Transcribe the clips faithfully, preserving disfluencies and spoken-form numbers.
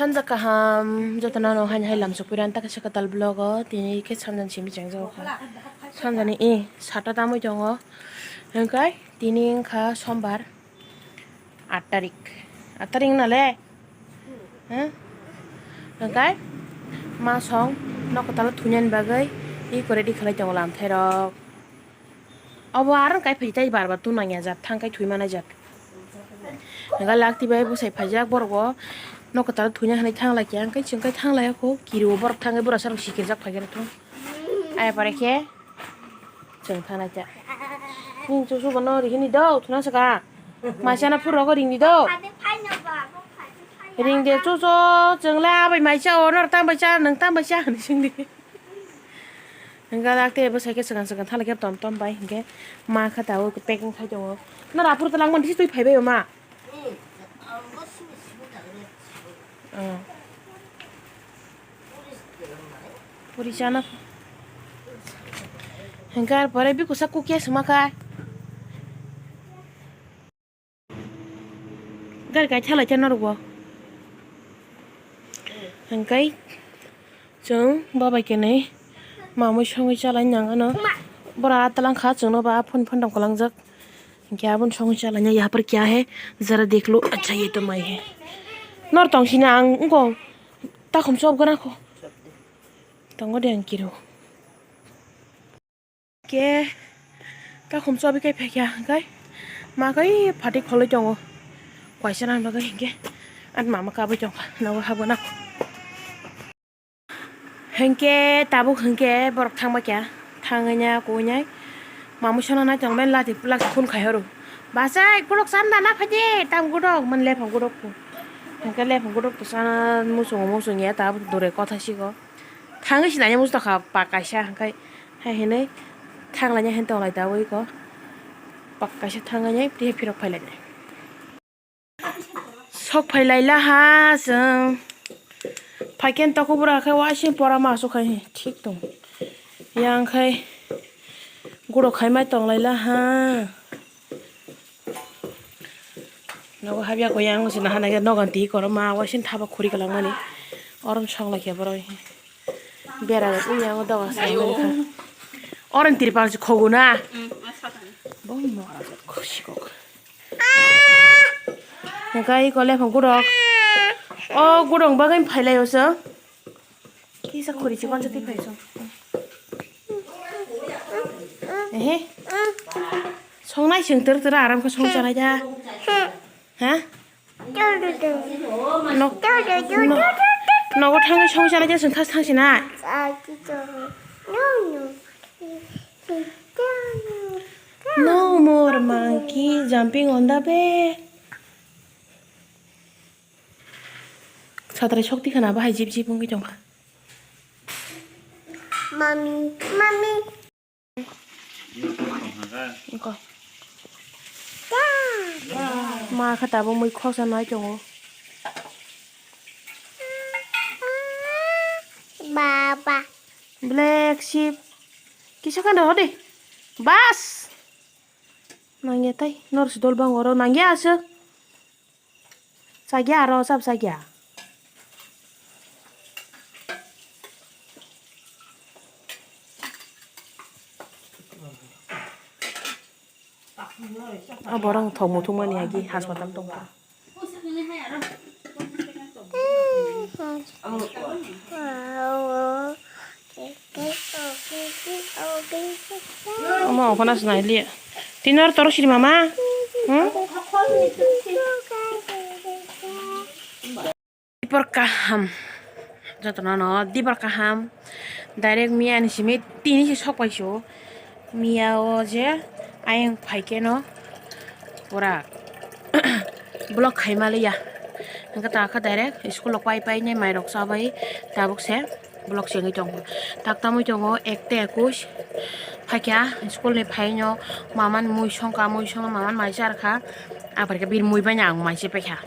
Sanja kaham, jotono no haini hai lamsok piran ta kaisa kwtal vlog o, tini khe sanjani simi chengjago kha. Sanjani e sata tamwi tongo, hwnkhe tini wngkha sombar, aat tarik, aat tarik wngna le, hmm? Hwnkhe ma song nok kwtal o thunani bagwi iko ready khlai tongo lamthai rok. Obo aro kai phai tei bar bar tun nangya jat thang kai thwi manai jat. Hwnka lak twi bai bwsai phaijak borok bo nok kwtal thwina hwnwi thang lai kha, hwnkhai chwng kai thang lai kho, kiriwo borok thang kai borok aswk sikirjak phai khe thung. Aya pore khe chwng thang lai kha. Nini chuchu bono ri hini do, thuna swkang. Maisana phuru rogo ring di do. Ring de chuchu, chwng le abai mai cha o, nor tam bai cha, nwng tam bai cha hwnwi swng di. Hwnka lak tei bwsai khe swkang swkang thala khe tom tom bai hinkhe ma kha tabuk packing khai tongo. Nora aphuru twlangmani bisi twi phaibai o ma? Oh. Puri chana. Hwnka ar pore bikusa kukya swma kha. Gari kai thalai cha norok bo. Hwnkhe chwng babai kwnwi mamwi songwi chalai nang ano. Bora tlang kha chwngno ba phone phone rok kwlangjak. Hinkhe aboni songwi chalai ya par kya hai zara dekh lo acha ye to mai hai. Nor tong sina ang wngkho takhum chop gana kho. Tongo de ang kiro. Ke takhum chobi kai phaikha hwnkhe ma kai phatwi kholwi tongo, kaisa nang bagwi hinkhe ani mama kabui tongkha nogo habgana. Hinkhe tabuk hinkhe borok thangbaikha, thangwi nya kuinai mamwi sona nai tongmani lati lati phone khai horo, bachai borok chanda na phaidi tam godok mani lephang godok hinkhe lephang godok to chana muchungo muchungya tabuk dure kotha sigo. Thangwi sinai muchungkha pa kaisa hwnkhe. Hai hinwi thanglaina hin tonglai tabwi kok. Pak kaisa thangwi phirok phailainai. Sok phailaila ha chwng. Phaikhe tokobora khe waising pora ma asuk khai thik tong. Yang khai guro khaimai tonglaila ha. Nogo habya koi yang se naha nai nogo twi koro ma waising thaba khuri kwlangmani. Orom song laikha borok. Bera rok ui yango doga sai mani kha. Oren tirpal se khogo na. Bo mora jat khusi kok. Hwnkhe iko lephang gudok. O gudok bagwi phailai o chwng. Kisa khuri chikon chati phai chwng. Ehe. Songnai chwng tor tor aram khe song chanai da. Ha? Nok, nok, nogo thangwi song chana je chwng thas thang sinai. No more monkey jumping on the bed. Satrai sok tikhana bahai jip jip wngwi tongkha. Mami, mami. Iko. Ma khe tabuk mui khoksa nai tongo. Baba. Black sheep. Kisa khe no hodi. Bas. Nangya tai. Nor si dol bang oro nangya aswk. Chakya aro chap chakya. O borok thok muthungmani agi haspatal tongkha. Omo ophana se nai liya. Tini oro toro siri mama. Hmm? Dibor kaham. Jotono no dibor kaham. Direct miya ni simi tini se sok pai so. Miya o je ayang phai khe no pura block khai ma liya. Hwnkhe ta khe direct school o pai pai nai mai rok cha bai tabuk se block chengwi tongo. Tak tamwi tongo ekta ekush phaikha school ni phaino maman mui songkha, mui songma maman mai charkha. Aphar khe bini mui bai no ang mai se paikha.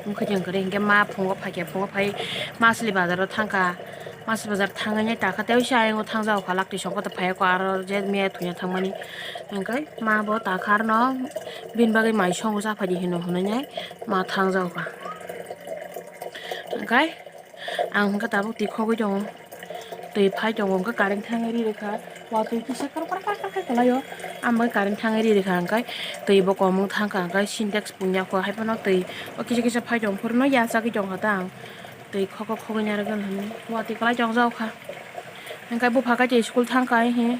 Wngkha jeng kwrwi hinkhe ma phungo phaikha, phungo phai Masli bazar o thangkha. Masli bazar thangwi nai takha tei uaisa ayang o thangjago kha, lakti songkha tei phaiya kho aro je miya thuya thangmani. Hinkhe ma bo takha arno bini bagwi mai songo cha phaidi hino hwnwi nai ma thangjago kha. Hwnkhe ang hwnkhe tabuk twi khogwi tongo, twi phai tongo, hwnkhe current thangwi ri rwkha, watwi kisa kar kar kar kar kar kwlaio, ang bai current thangwi ri rwkha, hwnkhe twi bo komung thangkha, hwnkhe sintex punya kho, haiphano twi o kisa kisa phai tong phuru no yachagwi tongkha ta ang, twi khogwi khogwi narwkhe hwnwi watwi kwlai tongjak kha, hwnkhe bupha khe twi school thangkha he.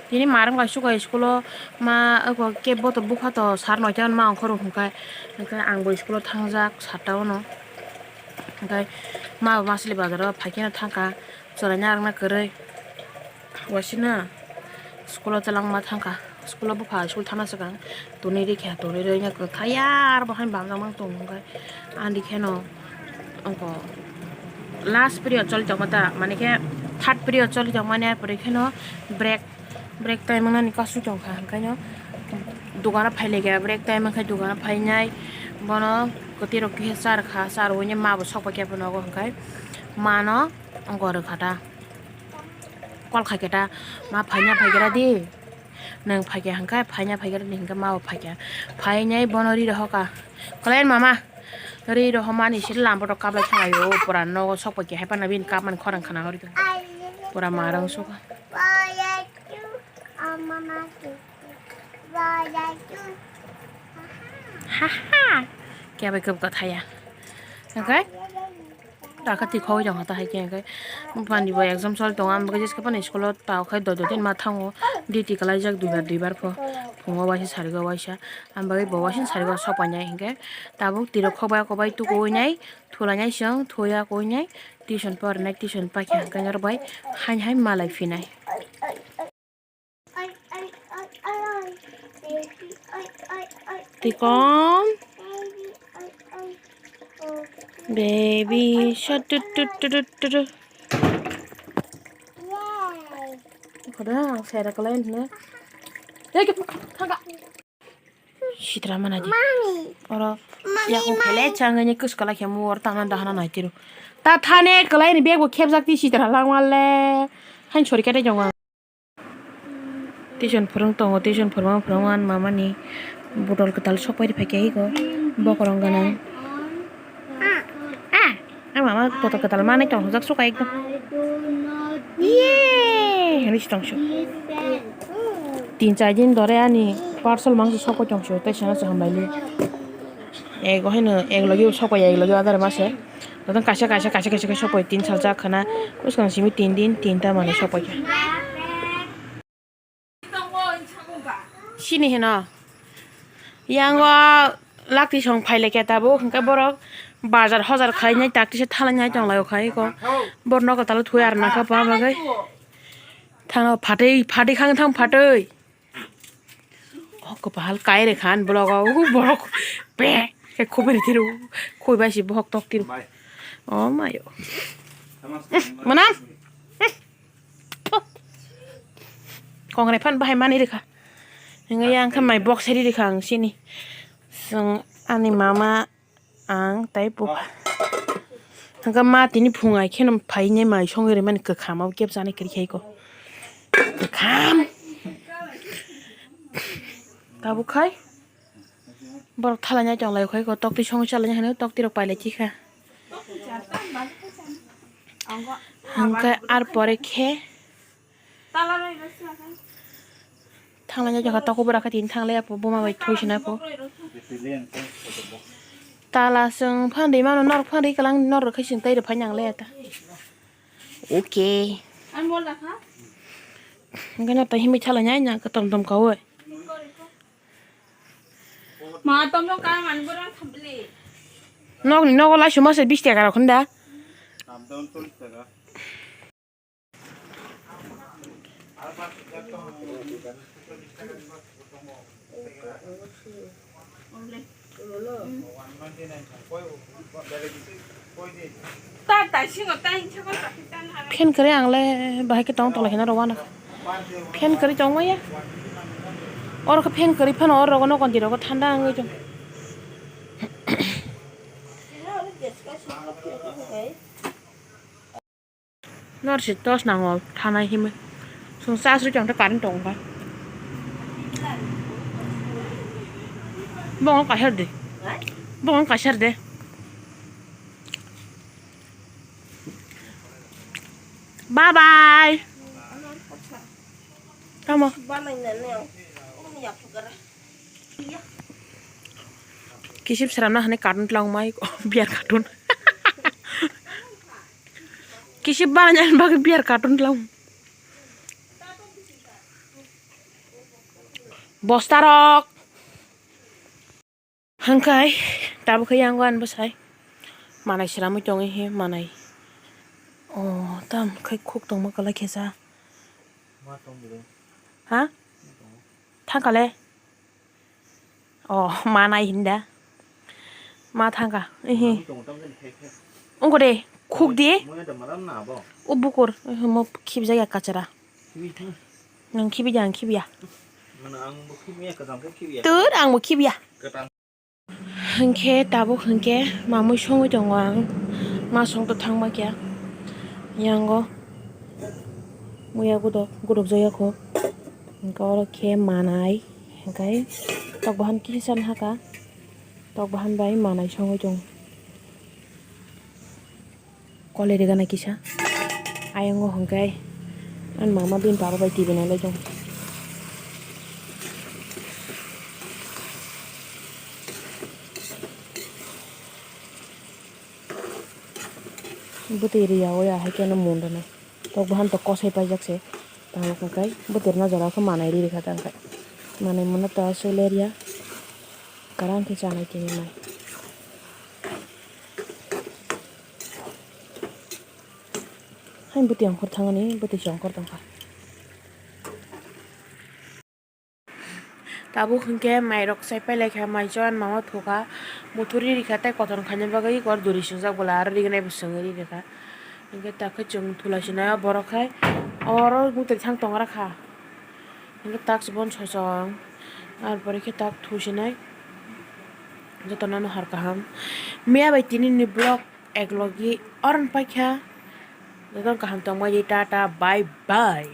Tini marwng bai suka school o ma oko kebo to bupha to sar noita ma ongkhorok hwnkhai, hwnkhe ang bo school o thangjak satta o no. Hwnkhe ma bo masli bazar o phaikhe no thangkha chwraina rwna kwrwi. Waisino school o twlangma thangkha, school o bupha school thangna swkang tonwi rikha, tonwi rwina kwthai aro bo haino bamjak mang tongo hwnkhe ani kheno. Ongko last period choli tongma ta, mane khe third period choli tongmani, ar pore kheno break, break time wngnani kasu tongkha, hwnkhaino dogano phailaikha, break time wngkha dogano phainai, bono kwtwi rok kisa charwkha, charwini ma bo sokpaikha bono, hwnkhe mano ongko rwkha ta, call khaikhe ta, "Ma phaina phaikhe ra di." Nwng phaikha hwnkhe, phaina phaikha nini hwnkhe ma bo phaikha. Phainai bono ri rohoka. Kwlai mama. Ri rohomani siri lambo tok kablai thangaio. Pura nogo sok paikha hai phano bini kapmani khorang khna hori tongo. Pura marang suka. Ha ha. Khe bai kwbwkha thaya. Hwnkhe? Dakha twi khogwi tongkha ta hai khe, hwnkhe buphani bo exam choli tongo, ang bagwi jeske phano school o ta khai doi doi din ma thango, duty kwlaijak duibar duibar pho, phungo waisa sarigwi waisa, ang bagwi bo waisa sarigwi sok painai, hwnkhe tabuk twi rok khokbai kobai tukuinai, thulainai chwng, thuya kuinai, tuition pornai, tuition paikha, hwnkhe norok bai haino hai malai phinai. Tikon. Baby shark, tu, tu, tu, tu, tu, tu. Koda ang sera kalain na. Hey, ke, thangka. Sitra mana di. Oro yakung phele changani kus kala khemu or tangna dahana nai tiru. Ta thane kalai ni bag bo khepjak ti sitra langwale. Hain sori kete jongo. Tuition phwrwng tongo, tuition phwrwng phwrwng ani mamani botol kwtal sok pai rwphai khe ego bokorong gwnang. Ah, ang mama botol kwtal manwi tong hwnjak suka ekdom. Ye, hwnwi se tong su. Tin char din dore ani parcel mangsa sok pai tong su, tei sana se hambai li. Ego haino ek logi sok pai, ek logi adar mase. Totong kaisa, kaisa, kaisa, kaisa, kaisa sokpai tin saljak khana. Bwskang simi tin din, tinta manwi sokpai kha. Sini hino. Yango lakti song phailai khe tabuk, hwnkhe borok bazar hojar khlainai takti se thalainai tonglaio khai kho. Bor nogo talo thwi ar nangkha pa bagwi. Thangno phatwi, phatwi khang thang phatwi. O kwpal kai rwkha ani vlog o, o borok pe khe khobor tiru, khoi bai si bohok tok tiru. Bai. O mayo. Manam. Kongrai phan bahai mani rwkha. Hingke yang khe mai box seri rwkha ang sini. Chwng ani mama. Ang tei bupha. Hwnkhe ma tini phung ai kheno phainai mai songwi rwmani kwkham abo kebo chanai kwrwi khaiko. Kwkham. Tabuk khai. Borok thalainai tonglaio khaiko, toktwi songwi chalainai hwnwi toktwi rok pailai tikha. Hwnkhe ar pore khe. Thanglai jaka toko bwraka tini thanglai apo buma bai thoi sina apo. Tala chwng phan ri mano norok phan ri kalang norok khai chwng tai rw phai nang le ta. Okay. Hwnkhe no tai himwi thala nai na ka tom tom kaui. Ma tom no ka man bwrang thambli. Nok ni nogo lai suma se bis taka rok hwnda. Fan kwrwi ang le bahai khe tong tong lai khe norok uanakha. Fan kwrwi tong maya. Oro khe fan kwrwi phano oro rogo nokon di rogo thanda wngwi tong. Nor si tos nango thanai himwi. Chwng chasri tong khe current tong kha. Bongni kaisa de. Bongni kaisa de. Bye bye. Tamo. Kisip seramna hani carton tlang mai beer carton. Kisip bana nyan bagi beer carton tlang. Bosta rok. Hangkai tabuk khe yango ani bwsai manai sramwi tongwi he manai. O tam khai khuk tongma kwlai khe sa. Ha? Thangkale. O manai hinda. Ma thangka. Ihi. Ungko de khuk di. O bukur. Mo khibjak ya kachara. Nang khibi ya, ang khibi ya. Tur ang bo khibi ya. Hwnkhe tabuk hwnkhe mamui songwi tongo ang. Ma song to thangma kya. Yango muya gudok, gudok joya kho. Hwnkhe oro khe manai. Hwnkhe tok bahan kisa haka. Tok bahan bai manai songwi tong. Kole rigana kisa. Ayongo hwnkhe ani mama bini baba bai T V nailai tong. Bwtwi riya o ya hai khe no mun rwnai. Tok bahan to kosai paijak se. Tamo hwnkhe bwtwi rwna jora khe manai ri rikha tang khai. Manai mano to aswk lerya. Kwran khe chanai tini mai. Hai bwtwi ongkhor thangani, bwtwi se ongkhor tongkha. Tabuk hwnkhe mairok chai pailai kha, mai chwng mama thukha, muthuri rikha tei kotor khaina bagwi kor duri swngjak bwla aro rignai bo swngwi rikha. Hwnkhe takhe chwng thula sinai o borok hai oro mutai thang tongra kha. Hwnkhe tak se bon sosong, ar pore khe tak thusinai jotono no hor kaham. Miya bai tini ni vlog ek logi oron paikha. Jotono kaham tongbai di, tata, bye bye.